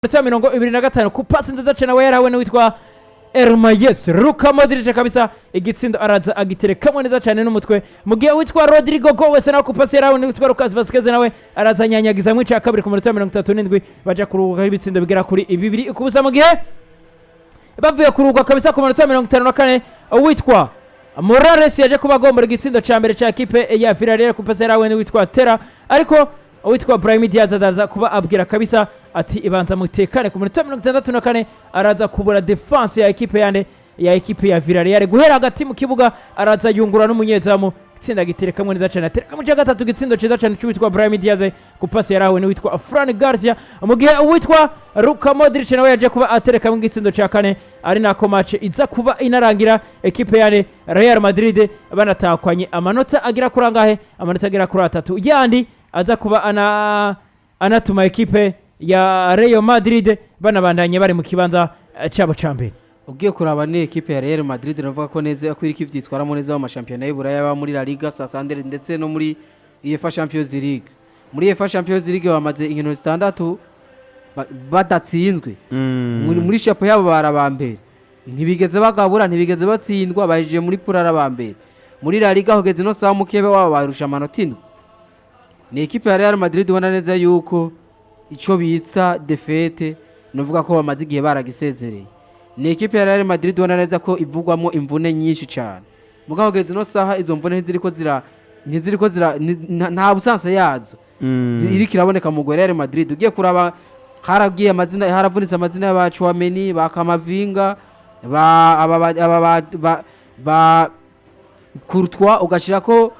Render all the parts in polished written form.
Minota 25 ku pasi nziza cyane we yarahawe n'uwitwa Ermayes Luka Modric kabisa, igitsindo araza agiterekamo neza cyane n'umutwe, mu gihe witwa Rodrygo Goes nawe ku pasi yarahawe n'uwitwa Lucas Vazquez nawe araza anyanyagiza mu cya kabiri ku minota 37. Baja kuruhuka ibitsindo bigera kuri 2-0. Mu gihe bavuye kuruhuka kabisa, ku minota 54, uwitwa Morales yaje kuba agombora igitsindo cya mbere cya ekipe ya Villarreal ku pasi yarahawe n'uwitwa Tera, ariko uwitwa Brahim Diaz azaza kuba abwira kabisa ati ibanza mutekane. Ku minota 64 araza kubura défense ya ekipe yande, ya ekipe ya Villarreal, guhera hagati mu kibuga araza yungura n'umunyezamu, itsinda giterekamwe neza cyane, atereka mu cya gatatu, igitsindo cyiza cyane cy'uwitwa Brahim Diaz ku pasi yarahawe n'uwitwa Fran Garcia, mu gihe uwitwa Luka Modric nawe yaje kuba aterekamo igitsindo cya kane, ari nako match iza kuba inarangira ekipe ya Real Madrid banatakwanye amanota agera kuri angahe? Amanota agera kuri atatu yandi aza kuba anatuma ekipe ya Real Madrid banabandanye bari mu kibanza cyabo cya mbere. Ugiye kuraba, ni ekipe ya Real Madrid navuga ko neza ko iriko ivyitwaramo neza mu mashampiyona y'Uburaya, yaba muri La Liga Santander ndetse no muri UEFA Champions League. Muri UEFA Champions League bamaze inkino zitandatu badatsinzwe. Muri chapeau yabo baraba mbere, ntibigeze bagabura, ntibigeze batsindwa, bahejeje muri poule araba mbere. Muri La Liga kugeza ino saha mukebe wabo barusha amanota 7. Ni ekipe ya Real Madrid ubona neza yuko ico bita défaite nuvuga ko bamaze igihe baragisezereye. Ni ekipe ya Real Madrid ubona neza ko ivugwamo imvune nyinshi cyane, mugabo kugeza ino saha izo mvune ntiziriko zira nta absence yazo iriko iraboneka mu Real Madrid. Ugiye kuraba, haragiye amazina, haravunitse amazina y'aba Tchouameni, ba Camavinga, ba aba ba aba ba Courtois, ugashira ko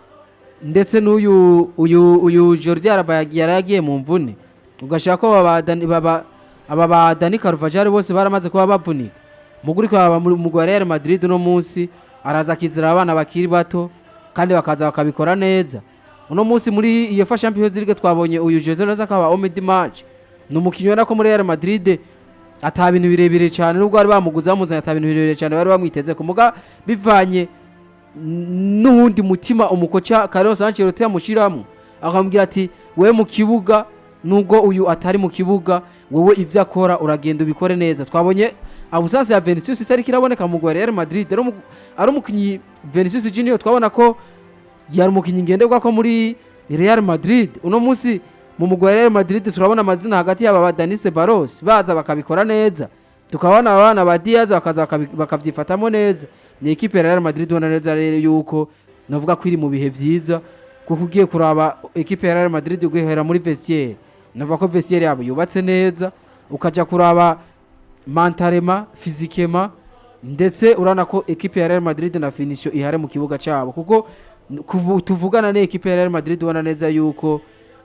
ndetse n'uyu uyu uyu Jordi Alba yaragiye mu mvune, ugashira ko aba ba Dani Carvajal bose baramaze kuba bavunika. Muguri kwa mu wa Real Madrid uno munsi araza akizera abana bakiri bato kandi bakaza bakabikora neza. Uno munsi muri UEFA Champions League twabonye uyu Jose Neza akaba homme du match. Ni umukinnyi ubona ko muri Real Madrid ata bintu birebire cyane, nubwo bari bamuguze bamuzanye, ata bintu birebire cyane bari bamwiteze ku muga, bivanye n'uwundi mutima umukoca Carlos Ancelotti yamushyiramo, akamubwira ati: "We mu kibuga, nubwo uyu atari mu kibuga, wowe ibyo akora uragenda ubikore neza." Twabonye absence ya Vinicius itariki iraboneka mu Real Madrid. Ari umukinnyi Vinicius Junior twabona ko yari umukinnyi ngenderwa ko muri Real Madrid. Uno munsi mu mugwi wa Real Madrid turabona amazina hagati yaba ba Dani Ceballos baza bakabikora neza, tukabona abana ba Diaz bakaza bakavyifatamo neza. Ni ekipe ya Real Madrid ubona neza rero yuko navuga ko iri mu bihe vyiza, kuko ugiye kuraba ekipe ya Real Madrid guhera muri vestiaire, navuga ko vestiaire yabo yubatse neza, ukaja kuraba mentalement, physiquement, ndetse urabona ko ekipe ya Real Madrid na finition ihari mu kibuga cyabo, kuko tuvugana ni ekipe ya Real Madrid ubona neza yuko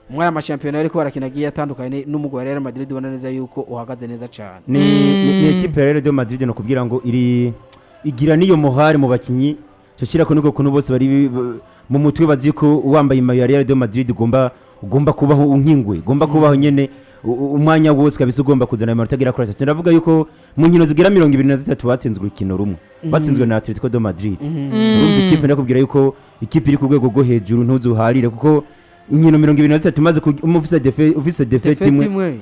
muri aya mashampiyona ariko barakina agiye atandukanye n'umugwi wa Real Madrid ubona neza yuko uhagaze neza cyane. Ni ekipe ya Real de Madrid no kubwira ngo iri igira n'iyo morale mu bakinyi cyo ko niko kuntu bose bari mu mutwe bazi ko wambaye maillot ya Real de Madrid ugomba kubaho nk'ingwe, ugomba kubaho nyene umwanya wose kabisa, ugomba kuzana amanota agera kuri atatu. Ndavuga yuko mu nkino zigera 23 batsinzwe urukino rumwe, batsinzwe na Atletico de Madrid. Urumva ikipe, ndakubwira yuko ikipe iri ku rwego rwo hejuru, ntuzuharire, kuko inkino 23 umaze ufise défaite imwe, imwe,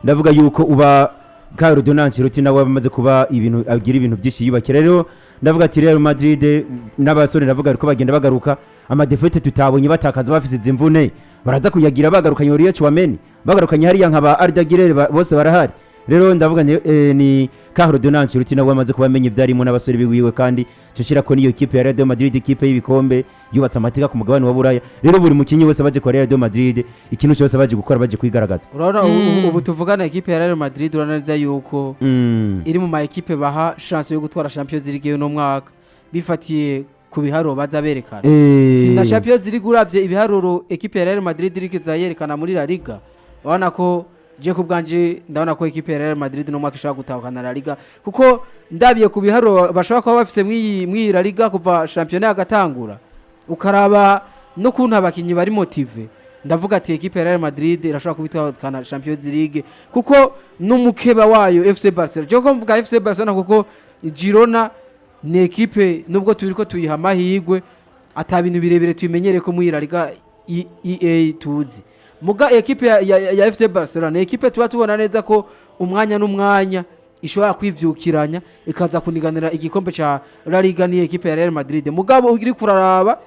ndavuga yuko uba Carlo Ancelotti nawe amaze kuba ibintu agira ibintu byinshi yubakira. Rero ndavuga ati Real Madrid n'abasore ndavuga ko bagenda bagaruka, ama défaites tutabonye batakaza bafise izi mvune baraza kuyagira bagarukanye Aurelien Tchouameni, bagarukanye hariya nka ba Arda Güler, bose barahari. Rero ndavuga ni Carlo Ancelotti nawe amaze kuba amenya ivyarimo n'abasore biwiwe, kandi tushira ko niyo kipe ya Real de Madrid, ikipe y'ibikombe yubatse amateka ku mugabane wa Buraya. Rero buri mukinyi wese baje kwa Real de Madrid, ikintu cyose baje gukora baje kwigaragaza. Urabona ubu tuvugana ekipe ya Real Madrid urabona neza yuko iri mu ma ekipe baha chance yo gutwara Champions League y'uno mwaka, bifatiye ku biharuro baza berekana. Si na Champions League, uravye ibiharuro ekipe ya Real Madrid iriko iza yerekana muri La Liga, urabona ko je ku bwanje ndabona ko ekipe ya Real Madrid no mwaka ishobora gutahukana La Liga, kuko ndabiye ku biharuro bashobora kuba bafise mw'iyi La Liga kuva shampiyona yagatangura, ukaraba no kuntu abakinyi bari motivés, ndavuga ati ekipe ya Real Madrid irashobora kubitahukana Champions League, kuko n'umukeba wayo FC Barcelona, je ko mvuga FC Barcelona kuko Girona ni ekipe nubwo turiko tuyiha amahirwe ata bintu birebire tuyimenyereye ko muri La Liga EA tuzi, muga ekipe ya FC Barcelona ni ekipe tuba tubona neza ko Umwanya n'umwanya ishobora kwivyukiranya ikaza kuniganira igikombe ca La Liga ni ekipe ya Real Madrid. Mugabo uri kuraraba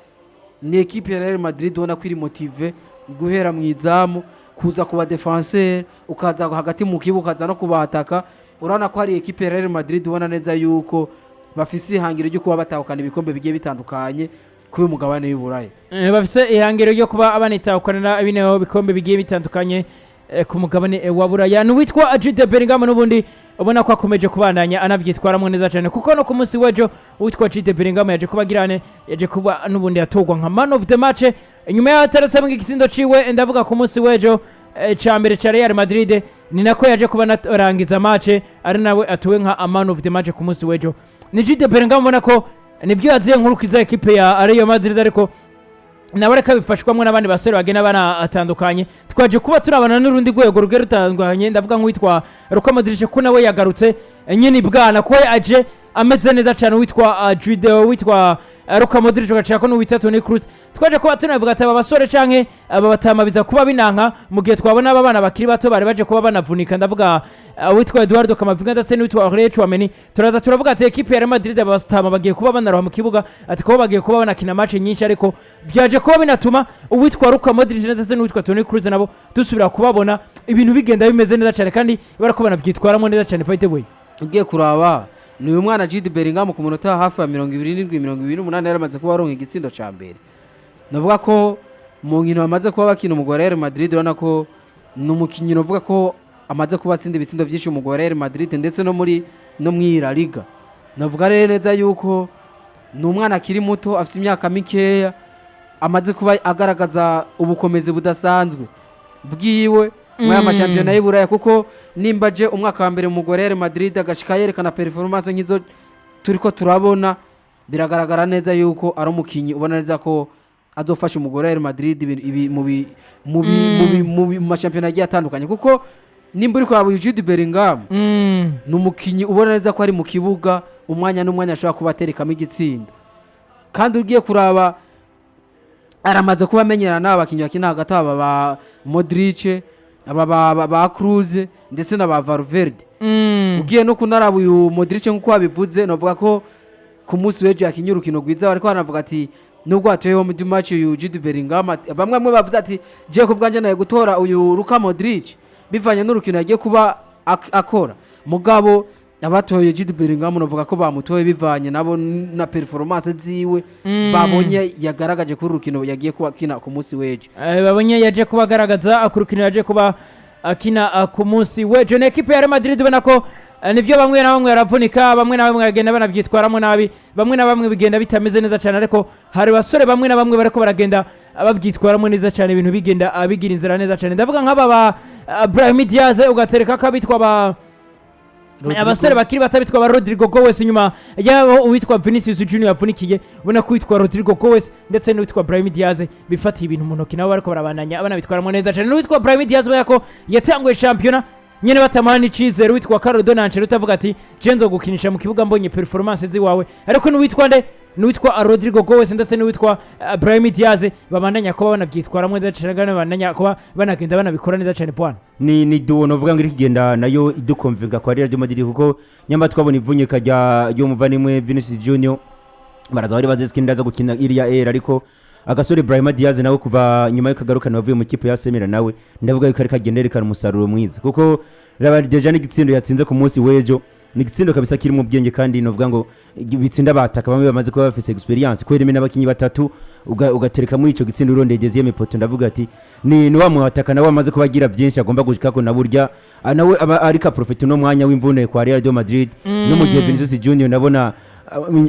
ni ekipe ya Real Madrid ubona ko iri motivé, guhera mu izamu kuza ku ba défenseur, ukaza hagati mu kibuga, ukaza no kubataka. Urabona ko hari ekipe ya Real Madrid ubona neza yuko bafise ihangiro ryo kuba batahukana ibikombe bigiye bitandukanye kuri uyu mugabane w'Iburaya. Bafise ihangiro ryo kuba banitahukanira bino bikombe bigiye bitandukanye ku mugabane wa Buraya. Ni uwitwa Jude Bellingham n'ubundi ubona ko akomeje kubandanya anabyitwaramo neza cyane, kuko no ku munsi w'ejo uwitwa Jude Bellingham yaje kuba agirane, yaje kuba n'ubundi yatorwa nka man of the match inyuma yaho ataretsemo igitsindo ciwe. Ndavuga ku munsi w'ejo ca mbere ca Real Madrid, ni nako yaje kuba anarangiza match ari nawe atuwe nka a man of the match ku munsi w'ejo. Ni Jude Bellingham ubona ko nibyo yaziye nkurukiza ekipe ya Real Madrid, ariko nawe reka bifashwamo n'abandi basore bagenda banatandukanye. Twaje kuba turabana n'urundi rwego rugiye rutandukanye. Ndavuga nk'uwitwa Luka Modric, ko nawe yagarutse nyine bwana, ko aje ameze neza cyane. Uwitwa Jude, witwa Luka Modric, ugaca ko n'uwitwa Toni Kroos. Twaje kuba tunavuga ati aba basore canke aba batama biza kuba binanka mu gihe twabona aba bana bakiri bato bari baje kuba banavunika. Ndavuga uwitwa Eduardo Camavinga ndetse n'uwitwa Aurelien Tchouameni. Turaza turavuga ati ekipe ya Real Madrid aba batama bagiye kuba banaroha mu kibuga, ati kuba bagiye kuba banakina match nyinshi, ariko byaje kuba binatuma uwitwa Luka Modric ndetse n'uwitwa Toni Kroos nabo dusubira kubabona ibintu bigenda bimeze neza cyane, kandi barako banabyitwaramo neza cyane, by the way. Ugiye kuraba ni uyu mwana Jude Bellingham, ku munota hafi ya 27, 28, yaramaze kuba aronka igitsindo ca mbere. Navuga ko mu nkino bamaze kuba bakina umugwi wa Real Madrid, urabona ko ni umukinnyi navuga ko amaze kuba atsinda ibitsindo byinshi umugwi wa Real Madrid ndetse no muri no muri La Liga. Navuga rero neza yuko ni umwana akiri muto, afite imyaka mikeya, amaze kuba agaragaza ubukomezi budasanzwe bwiwe muri aya mashampiyona y'Iburaya, kuko nimba aje umwaka wa mbere mu mugwi wa Real Madrid agashika yerekana performance nk'izo turiko turabona, biragaragara neza yuko ari umukinyi ubona neza ko azofasha umugwi wa Real Madrid ibi mu mashampiyona agiye atandukanye, kuko nimba uri kuraba uyu Jude Bellingham, ni umukinyi ubona neza ko ari mu kibuga umwanya n'umwanya ashobora kuba aterekamo igitsindo. Kandi ugiye kuraba aramaze kuba amenyerana n'aba bakinnyi bakina hagati, aba ba Modric, aba ba Kroos ndetse na ba Valverde. Ugiye no kunaraba uyu Modric, nk'uko wabivuze, navuga ko ku munsi w'ejo yakinye urukino rwiza. Bariko banavuga ati nubwo hatoyeho mu match uyu Jude Bellingham, bamwe bavuze ati je ku bwanje naye gutora uyu Luka Modric bivanye n'urukino yagiye kuba akora, mugabo abatoye Jude Bellingham navuga ko bamutoye bivanye nabo na performance ziwe babonye yagaragaje kuri urukino yagiye kuba akina ku munsi w'ejo. Babonye yaje kuba agaragaza ku rukino yaje kuba akina ku munsi w'ejo. Ni ekipe ya Real Madrid ubona ko nibyo, bamwe na bamwe baravunika, bamwe na bamwe bagenda banabyitwaramo nabi, bamwe na bamwe bigenda bitameze neza cyane, ariko hari abasore bamwe na bamwe bariko baragenda babyitwaramo neza cyane, ibintu bigenda bigira inzira neza cyane. Ndavuga nk'aba ba Brahim Diaz, ugatereka ko abitwa ba Rodrigo. Abasore bakiri bato bitwa ba Rodrigo Goes, inyuma yaho uwitwa Vinicius Junior yavunikiye, ubona ko uwitwa Rodrigo Goes ndetse n'uwitwa Brahim Diaz bifatiye ibintu mu ntoki, nabo bariko barabandanya banabitwaramo neza cyane. N'uwitwa Brahim Diaz ubona ko yatanguye shampiyona nyene batamuha n'icizere, uwitwa Carlo Ancelotti avuga ati je nzogukinisha mu kibuga mbonye performance ziwawe, ariko n'uwitwa nde, n'uwitwa Rodrigo Goes ndetse n'uwitwa Brahim Diaz babandanya kuba banabyitwaramo neza cyane kandi babandanya kuba banagenda banabikora neza cyane, bwana. Ni duo novuga ngo iri kigenda nayo idukomvinga kwa Real Madrid, kuko nyamba twabona ivunyika rya ry'umuvandimwe Vinicius Junior, baraza bari bazi ndaza gukina iriya era, ariko agasore Brahim Diaz nawe kuva nyuma y'uko agarukana bavuye mu kipe ya Semira, nawe ndavuga yuko ariko agenda yerekana umusaruro mwiza, kuko raba déjà n'igitsindo yatsinze ku munsi w'ejo ni igitsindo kabisa kiri mu bwenge, kandi novuga ngo bitsinda bataka bamwe bamaze kuba bafise expérience kubera imena abakinyi batatu, ugatereka muri ico gitsindo urondeye deuxième poteau. Ndavuga ati ni wa muhataka nawe amaze kuba agira byinshi agomba gushikako, na burya nawe aba ariko aprofita uno mwanya w'imvune kwa Real de Madrid, no mu gihe Vinicius Junior nabona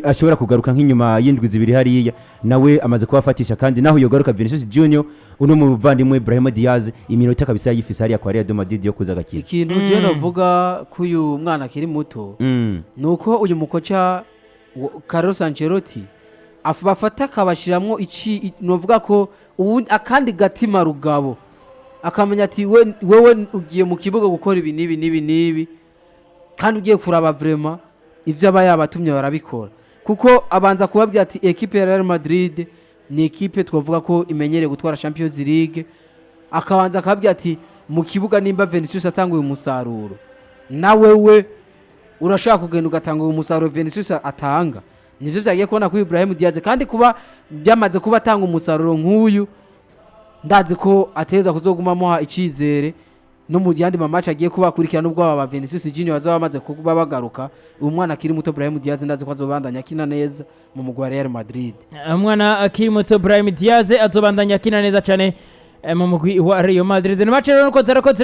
ashobora kugaruka nk'inyuma y'indwi 2 hariya, nawe amaze kuba afatisha. Kandi naho yogaruka Vinicius Junior, uno muvandimwe Brahim Diaz iminota kabisa yifise hariya kwa Real de Madrid yo kuza agakina. Ikintu je novuga ko uyu mwana akiri muto ni uko uyu mukoca Carlos Ancelotti bafata akabashiramwo iki novuga ko ubundi akandi gatima rugabo, akamenya ati we wewe ugiye mu kibuga gukora ibi n'ibi n'ibi n'ibi, kandi ugiye kuraba vraiment ibyo aba yabatumye barabikora, kuko abanza kubabwira ati ekipe ya Real Madrid ni ekipe twavuga ko imenyereye gutwara Champions League, akabanza akababwira ati mu kibuga nimba Vinicius atanguye umusaruro. Nawe we urashaka kugenda ugatanga uwo musaruro Vinicius atanga. Nivyo vyagiye kubona kuri Ibrahim Diaz, kandi kuba byamaze kuba atanga umusaruro nk'uyu, ndazi ko ateza kuzoguma amuha icyizere no mu yandi ma match agiye kuba akurikirana. Ubwo aba ba Vinicius Junior bazaba bamaze kuba bagaruka, uyu mwana akiri muto Brahim Diaz ndazi ko azobandanya akina neza mu mugwi wa Real Madrid. Umwana akiri muto Brahim Diaz azobandanya akina neza cyane mu mugwi wa Real Madrid. Ni match rero nuko zarako.